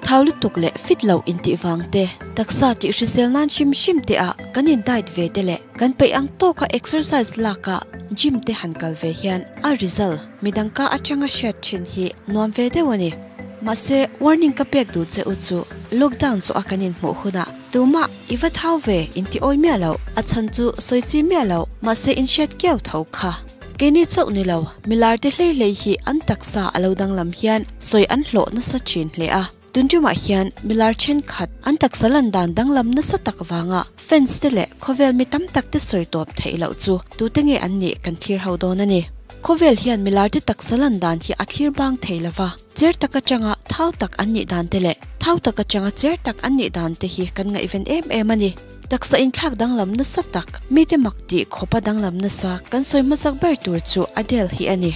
Thau lutuk leh fit lo intih vang te, taksa tih hrisel nan hrim hrim te ah kan in diet ve te leh kan peih ang tawka exercise lak ah gym te han kal ve hian a result midang ka atanga hriat thin hi nuam ve deuh a ni. Mahse warning ka pek duh che u chu lockdown zawh a kan inhmuh hunah tumah i va thau ve inti awi miah loh, a chhan chu sawi chi miah loh, mahse in hriat kiau tho kha. Keini chauh ni lo, milar te hlei hlei hi an taksa a lo danglam hian sawi an hlawh nasa thin hle a. Tun tumah hian milar thenkhat an taksa lan dan danglam nasa tak vanga fans te leh khawvel mi tam tak te sawi tawp theih loh chu tute nge an nih kan thlir ho dawn a ni. Khawvel hian milar te taksa lan dan hi a thlir bang thei lova, cher tak atanga thau tak an nih dan te leh thau tak atanga cher tak an nih dan te hi kan ngaihven em em a ni. Taksa inthlak danglam nasa tak, mite mak tih khawpa danglam nasa kan sawi hmasak ber tur chu Adele hi a ni.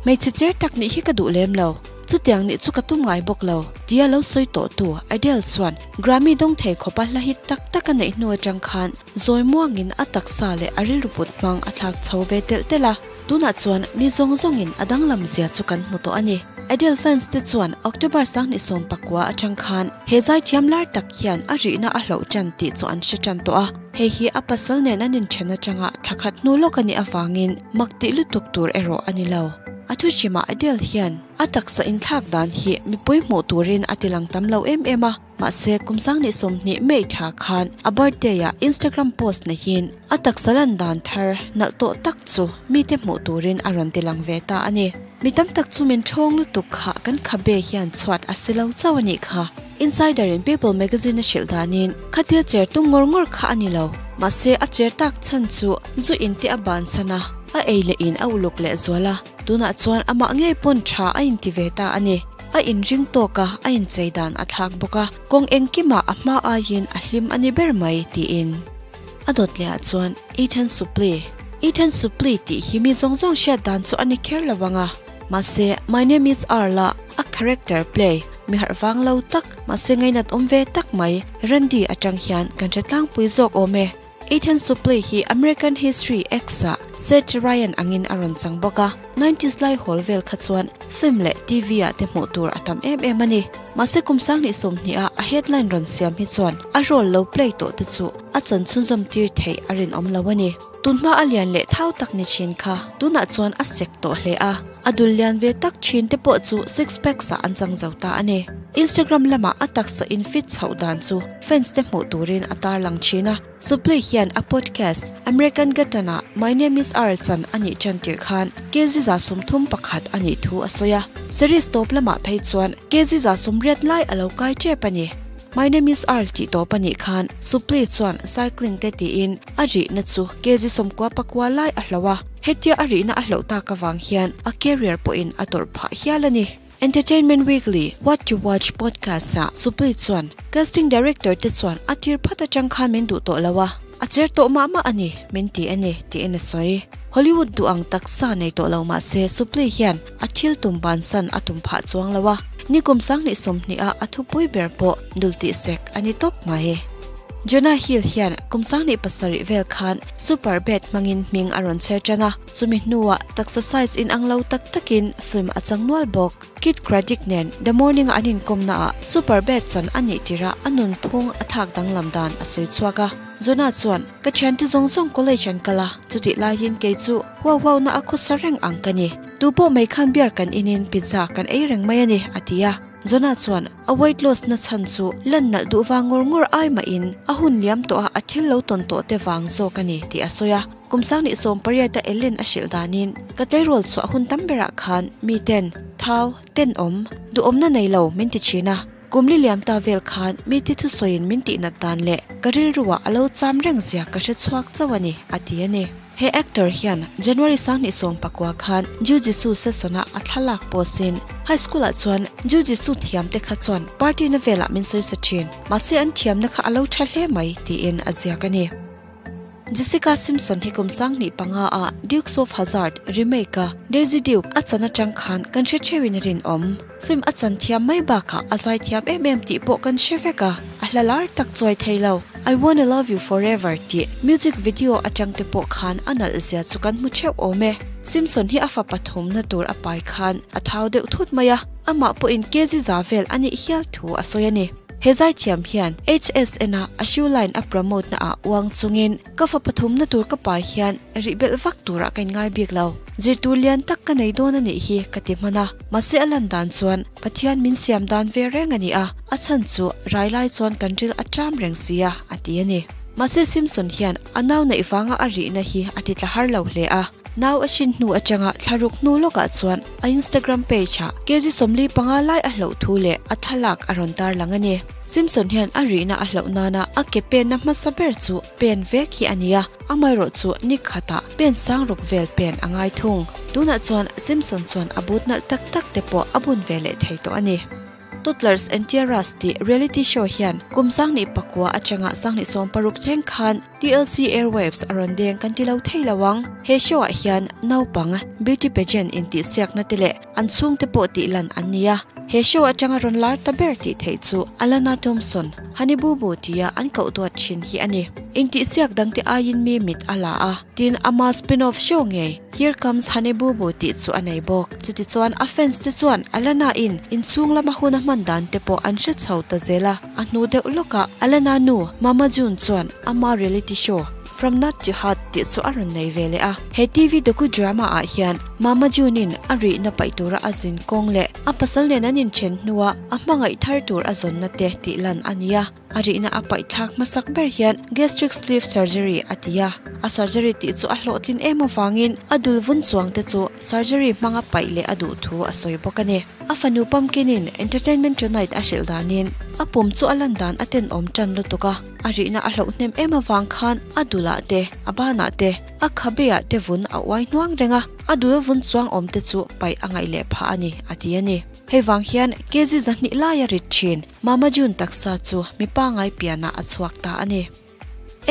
Hmeichhe cher tak nih hi ka duh lem lo, chutiang nih chu ka tum ngai bawk lo, tia lo sawi tawh tu Adele chuan Grammy dawng thei khawpa hla hit tak tak a neih hnu atang khan zawi muangin a taksa leh a rilru put hmang a thlak chho ve telh telh a. Tunah chuan mi zawng zawngin a danglam zia chu kan hmu tawh a ni. Adele fans te chuan October 2019 atang khan he zaithiam lar tak hian a rihna a hloh tan tih chu an hre tan tawh a. Hei hi a pasal nen an inthen atanga thla khat hnu lawk a nih avangin mak tih lutuk tur erawh a ni lo. A thuhrimah Adele hian a taksa inthlak dan hi mipui hmuh turin a tilang tam lo em em a. Mahse, kum 2020 May thla khan a birthday ah Instagram post neihin a taksa lan dan thar nalh tawh tak chu mite hmuh turin a rawn ti lang ve ta a ni. Mi tam tak chu min thawng lutuk kha kan khabe hian chhuat a si lo chauh a nih kha. Insider in People magazine a hrilh danin khatia cher tum ngawr ngawr kha a ni lo. Mahse, a cher tak chhan chu zu in te a bansan a, a ei leh in a uluk leh zual a. Tunah chuan amah ngei pawn tha a inti ve ta a ni. A inring tawk a, a inchei dan a thlak bawk a, kawng engkimah a hma aiin a hlim a ni ber mai tiin. A dawt lehah chuan Ethan Suplee, Ethan Suplee tih hi mi zawng zawng hriat dan chu a ni kher lo ang a, mahse My Name Is Earl a a character play mi harh vang lo tak, mahse ngainat awm ve tak mai Randy atang hian kan hre tlangpui zawk awm e. Ethan Suplee hi American History X-ah Seth Ryan angin a rawn chang bawk a, nineties lai hawl vel kha chuan film leh TV-ah te hmuh tur a tam em em a ni. Mahse kum 2020-a a headline rawn siam hi chuan a role lo play tawh te chu a chawn chhunzawm tir theih a rinawm lo a ni. Tunhma a lian leh thau tak ni thin kha tunah chuan a sek tawh hle a, a dul lian ve tak thin te pawh chu six packs-ah an chang zo ta a ni. Instagram lamah a taksa in fit chhoh dan chu fans te hmuh turin a tarlang thin a. Suplee hian a podcast American Got ah My Name Is Earl chan a nih tan tirh khan kg 31 a nih thu a sawi a. Series tawp lamah phei chuan kg 80 lai a lo kai tep a ni. My Name Is Earl tih tawp a nih khan Suplee chuan cycling te tiin a rihna chu kg 94 lai a hloh a. Hetia a rihna a hloh tak avang hian a career pawhin a tawrh phah hial a ni. Entertainment Weekly, What to Watch podcast ah Suplee chuan, Casting director te chuan a tir phat atang khan min duh tawh lo a, a cher tawh mah mah a ni, min ti a ni, tiin a sawi. Hollywood duh ang taksa nei tawh lo mah se Suplee hian a thil tum bansan a tum phah chuang lo a, nikum 2020 ah a thupui ber pawh dul tih sek a ni tawp mai. Jonah Hill hian kum 2007 vel khan Superbad hmangin hming a rawn chher tan a. Chumi hnuah taksa size inang lo tak takin film a chang nual bawk. Kidd Kraddick nen The Morning a an inkawmnaah Superbad chan a nih tirah a nunphung a thak danglam dan a sawi chhuak a. Jonah chuan, Ka thiante zawng zawng college an kal a, chutih laiin kei chu huau huauna a khawsa reng ang ka ni. Tu pawh mai khan beer kan inin pizza kan ei reng mai a ni, a ti a. Jonah chuan a weight loss na chhan chu lan nalh duh vang ngawr ngawr ai mahin a hun liam tawh a a thil lo tawn tawh te vang zawk a ni tih a sawi a. Kum 2018 a Ellen a hrilh danin, Ka tleirawl chhuah hun tam berah khan mi ten, thau, tenawm, duhawmna nei lo min ti thin a. Kum li liam ta vel khan mi te thusawiin min tihnat dan leh ka rilruah a lo cham reng zia ka hre chhuak chauh a ni, a ti a ni. He actor hian January 2019 khan Jiu-Jitsu session-a a thlalak post-in, High school-ah chuan Jiu-Jitsu thiam te kha chuan party na velah min sawi sa thin, mahse an thiamna kha a lo tha hle mai, tiin a ziak a ni. Jessica Simpson hi kum 2005 ah Dukes of Hazzard remake a Daisy Duke a chan atang khan kan hre theuhin a rinawm. Film a chan thiam mai bakah a zai thiam em em tih pawh kan hre vek a, a hla lar tak chawi thei lo. I Wanna Love You Forever tih music video atang te pawh khan a nalh zia chu kan hmu theuh awm e. Simpson hi a fa pathumna tur a pai khan a thau deuh thut mai a. Amah pawhin kg za vel a nih hial thu a sawi a ni. He zaithiam hian HSN a a shoe line a promote na ah uang chungin ka fa pathumna tur ka pai hian rih belh vak turah ka inngai bik lo. Zirtur lian tak ka nei dawn a nih hi ka ti hman a, mahse a lan dan chuan Pathian min siam dan ve reng a ni a, a chhan chu rai lai chuan kan ril a ṭam reng si a, a ti a ni. Mahse Simpson hian a nau neih vanga a rihna hi a ti tla har lo hle a. Nau a hrin hnu atanga thlaruk hnu lawkah chuan a Instagram page-ah kg 45 lai a hloh thu leh a thlalak a rawn tarlang a ni. Simpson hian a rihna a hloh nana a ke penna hmasa ber chu pen vek hi a ni a, amaherawhchu ni khatah pen sang ruk vel pen a ngai thung. Tunah chuan Simpson chuan a but nalh tak tak te pawh a bun ve leh thei tawh a ni. Toddlers and Tiaras tih reality show hian kum 2009 atanga 2016 thleng khan TLC Airwaves a rawn deng kan ti lo thei lo ang. He show ah hian naupang beauty pageant intihsiakna te leh an chhungte pawh tih lan an ni a. He show atanga rawn lar ta ber tih theih chu Alana Thompson, Honey Boo Boo tia an koh duat thin hi a ni. Intihsiak dangte aiin mi mit a la a, tin ama spin-off show ngei Here Comes Honey Boo Boo tih chu a nei bawk. Chutichuan a fans te chuan Alana in inchhung lama hun a hman dan te pawh an hre chho ta zel a. A hnu deuh lawkah Alana nu Mama June chuan ama reality show From Nut to Hut tih chu a rawn nei ve leh a. He TV docudrama ah hian Mama June in a rihna paih tura a zin kawng leh a pasal nen an inthen hnua a hmangaih thar tur a zawnna te tih lan a ni a. A rihna a paih thlak hmasak ber hian gastric sleeve surgery a ti a. A surgery tih chu a hlawhtlin em avangin a dul vun chuang te chu surgery hmanga paih leh a duh thu a sawi bawk a ni. A fanu Pumpkin-in Entertainment Tonight a hrilh danin a pum chu a lan dan a tenawm tan lutuk a, a rihna a hlauh hnem em avang khan a dulah te, a banah te, a khabeah te vun a uai hnuang reng a, a dul vun chuang awm te chu paih a ngaih leh phah a ni, a ti a ni. Hei vang hian kg 200 laia rit thin Mama June taksa chu mi pangai pianah a chhuak ta a ni.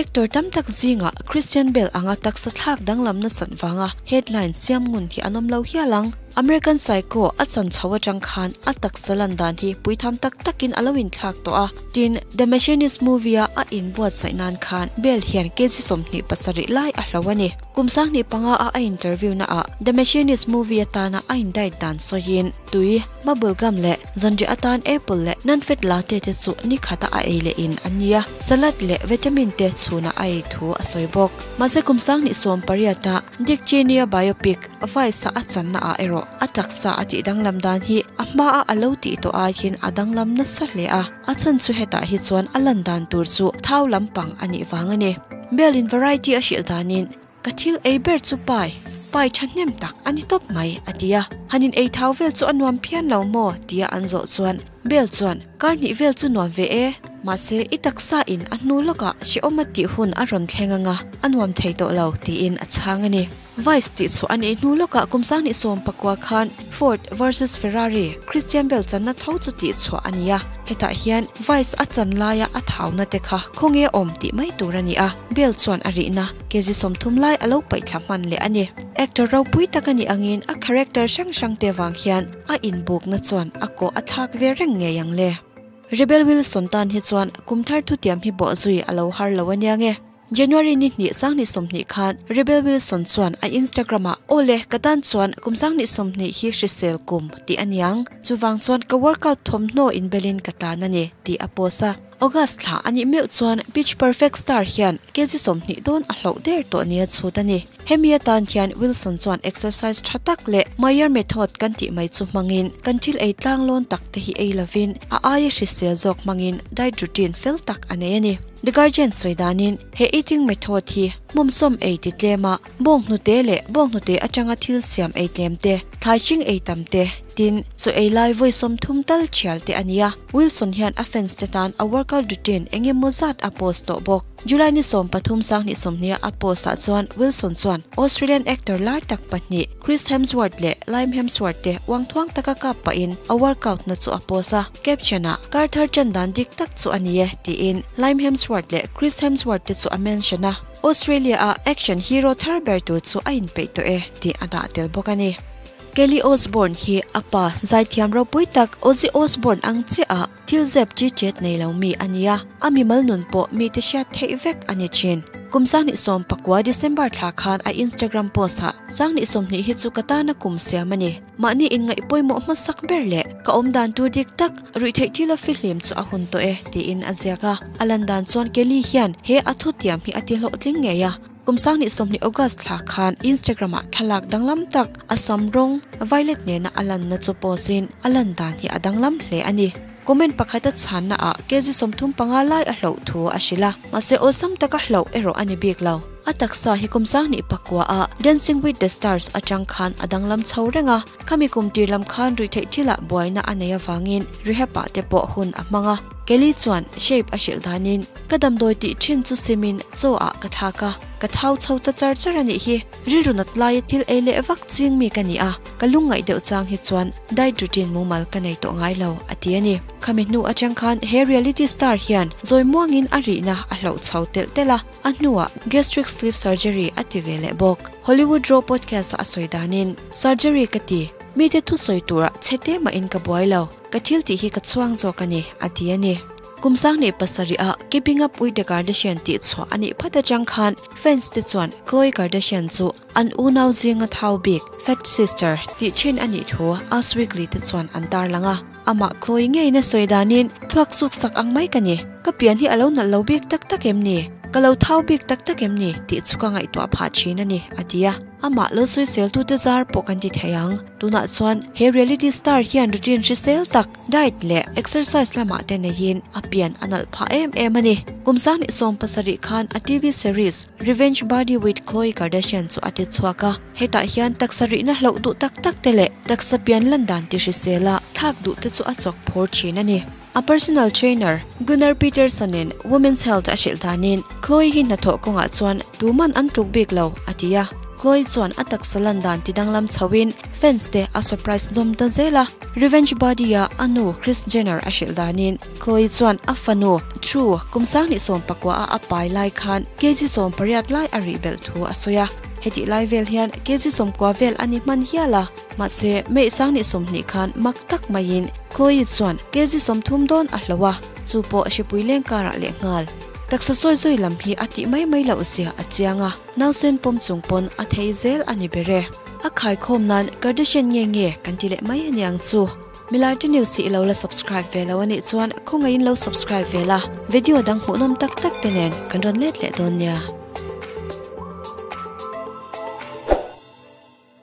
Actor tam tak zingah Christian Bale anga taksa thlak danglam nasat vanga headline siam ngun hi an awm lo hial ang. American Psycho a chan chho atang khan a taksa lan dan hi puitham tak takin a lo inthlak tawh a. Tin, The Machinist movie-a a inbuatsaih nan khan Bale hian kg 27 lai a hlo a ni. Kum 2005 a a interview naah The Machinist movie atana a indiet dan sawiin, Tui, bubble gum leh zanriah atan apple leh non-fat latte te chu ni khata a ei leh in an ni a, salad leh vitamin te chhunah a ei thu a sawi bawk. Mahse kum 2018 a Dick Cheney-a biopic Vice a a channa ah erawh a taksa a tih danglam dan hi a hma a a lo tih tawh aiin a danglam nasa hle a, a chhan chu hetah hi chuan a lan dan tur chu thau lampang a nih vang a ni. Bell in Variety a hrilh danin Ka thil ei ber chu pai, pai thahnem tak a ni tawp mai, a ti a. Han in ei thau vel chu a nuam phian lo maw? tia an zawh chuan Bell chuan, Kar hnih vel chu nuam ve e, mahse i taksa in a hnu lawkah hrehawm a tih hun a rawn thleng anga, a nuam thei tawh lo, tiin a chhang a ni. Vice tih chhuah a nih hnu lawkah kum 2019 khan Ford versus Ferrari, Christian Bale channa tho chu tih chhuah a ni a, hetah hian Vice a chan laia a thauna te kha khawnge a awm tih mai tur a ni a, Bale chuan a rihna kg 30 lai a lo paih thla hman leh a ni. Actor ropui tak a nih angin a character hrang hrang te vang hian a inbukna chuan a kawh a thlak ve reng ngei ang le. Rebel Wilson tan hi chuan kum thar thutiam hi bawhzui a lo har lo ania nge. January ni hnih 2020 khan Rebel Wilson chuan a Instagram ah, Aw le, ka tan chuan kum 2020 hi hrisel kum tih a niang. Chuvang chuan ka workout thawmhnaw inbelin ka tan a ni, tih a post a. August thla a nih meuh chuan Pitch Perfect star hian kg 20 dawn a hloh der tawh nia chhut a ni. Hemi atan hian Wilson chuan exercise tha tak leh Meyer method kan tih mai chu hmangin kan thil ei tlanglawn tak te hi ei lovin a aia hrisel zawk hmangin diet routine fel tak a nei a ni. The Guardian sawi danin he eating method hi hmawmsawm ei ti tlem a, bawng hnute leh bawng hnute atanga thil siam ei tlem te, thlai hring ei tam te, tin, chaw ei lai vawi 30 tal thial te a ni a. Wilson hian a fans te tan a workout routine eng emaw zat a post tawh bawk. July ni 13 2020 a post ah chuan Wilson chuan Australian actor lar tak pahnih Chris Hemsworth leh Liam Hemsworth te uangthuang taka kap pahin a workout na chu a post a. Caption ah, Kar thar tan dan dik tak chu a ni e, tiin Liam Hemsworth leh Chris Hemsworth te chu a mention a. Australia a action hero thar ber tur chu a inpeih tawh e, tih a dah tel bawk a ni. Kelly Osbourne hi a pa zaithiam ropui tak Ozzy Osbourne ang chiah a thil zep chi chet nei lo mi a ni a, a mimal nun pawh mite hriat theih vek a ni thin. Kum 2019 December thla khan a Instagram post ah 2020 hi chu ka tana kum siam a ni. Mahni inngaih pawimawh hmasak ber leh ka awm dan tur dik tak ruihtheih thila fihlim chu a hun tawh e, tiin a ziak a. A lan dan chuan Kelly hian he a thutiam hi a ti hlawhtling ngei a. Kum 2020 August thla khan Instagram ah thlalak danglam tak a sam rawng violet nena a lanna chu post in a lan dan hi a danglam hle a ni. Comment pakhat a chhanna ah kg 35 lai a hloh thu a hrilh a, mahse awlsam taka hloh erawh a ni bik lo. A taksa hi kum 2009 ah Dancing with the Stars atang khan a danglam chho reng a, khami kum tir lam khan ruihtheih thilah buaina a nei avangin rehab ah te pawh hun a hmang a. Kelly chuan shape a hrilh danin, Ka damdawi tih thin chu simin chaw ah ka thlak a, ka thau chho ta char char a nih hi. Rilru nat laia thil ei leh vak ching mi ka ni a, ka lungngaih deuh chang hi chuan diet routine mumal ka nei tawh ngai lo, a ti a ni. Khami hnu atang khan he reality star hian zawi muangin a rihna a hloh chho telh telh a, a hnuah gastric sleeve surgery a ti ve leh bawk. Hollywood Raw podcast ah a sawi danin, Surgery ka ti, mite thusawi turah chhe te mahin ka buai lo, ka thil tih hi ka chhuang zawk a ni, a ti a ni. Kum 2007 ah Keeping Up With The Kardashian tih chhuah a nih phat atang khan fans te chuan Khloe Kardashian chu an unau zinga thau bik, Fat Sister, tih thin a nih thu Us Weekly te chuan an tarlang a. Amah Khloe ngeiin a sawi danin, Thluak suk sak ang mai ka ni. Ka pian hi a lo nalh lo bik tak tak em ni? Ka lo thau bik tak tak em ni? tih chu ka ngaihtuah phah thin a ni, a ti a. Amah lo sawiseltute zar pawh kan ti thei ang. Tunah chuan he reality star hian routine hrisel tak, diet leh exercise lamah te neiin a pian a nalh phah em em a ni. Kum 2017 khan a TV series Revenge Body with Khloe Kardashian chu a ti chhuak a. Hetah hian taksa rihna hloh duh tak tak te leh taksa pian lan dan ti hrisel a thlak duh te chu a chawk phur thin a ni. A personal trainer Gunnar Peterson in Women's Health a hrilh danin Khloe hi hnathawh kawngah chuan tuman an tluk bik lo, a ti a. Khloe chuan a taksa lan dan ti danglam chhoin fans te a surprise zawm ta zel a. Revenge Body a a nu Kris Jenner a hrilh danin Khloe chuan a fanu True kum 2019 a a pai lai khan kg 18 lai a rih belh thu a sawi a. Hetih lai vel hian kg 90 vel a ni hman hial a. Mahse, May 2020 khan mak tak maiin Khloe chuan kg 30 dawn a hlo a, chu pawh hripui leng karah leh nghal. Taksa sawi zawi lam hi a tih mai mai loh zia a chiang a, nausen pawm chung pawn a thei zel a ni ber e. A khaikhawm nan Kardashian nge nge kan ti leh mai aniang chu. Milarte News hi i lo la subscribe ve lo anih chuan khawngaihin lo subscribe ve la, video dang hmuhnawm tak tak te nen kan rawn let leh dawn nia.